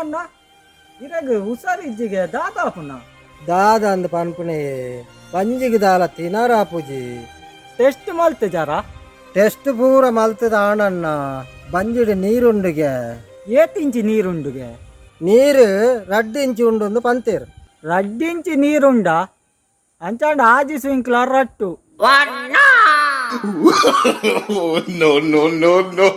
ಅಣ್ಣ, ಇರೆಗ್ ಹುಷಾರಿಜ್ಜಿಗೆ, ದಾದಾಪುನ? ದಾದ ಅಂದ್ ಪನ್ಪುನೆ, ಬಂಜಿಗ್ ದಾಲ ತಿನರಾಪುಜಿ. ಟೆಸ್ಟ್ ಮಲ್ತೆ ಜರ? ಟೆಸ್ಟ್ ಪೂರ ಮಲ್ತದ ಆಣಣ್ಣ, ಬಂಜಿಡ್ ನೀರುಂಡುಗೆ. ಏತ್ ಇಂಚಿ ನೀರುಂಡುಗೆ? ನೀರು 2 ಇಂಚಿ ಉಂಡು ಪಂತೇರು. 2 ಇಂಚಿ ನೀರುಂಡ? ಅಂಚಾಂಡ ಆಜಿ ಸ್ವಿಂಕ್ಲರ್ ರಟ್ಟು. No, no, no, no.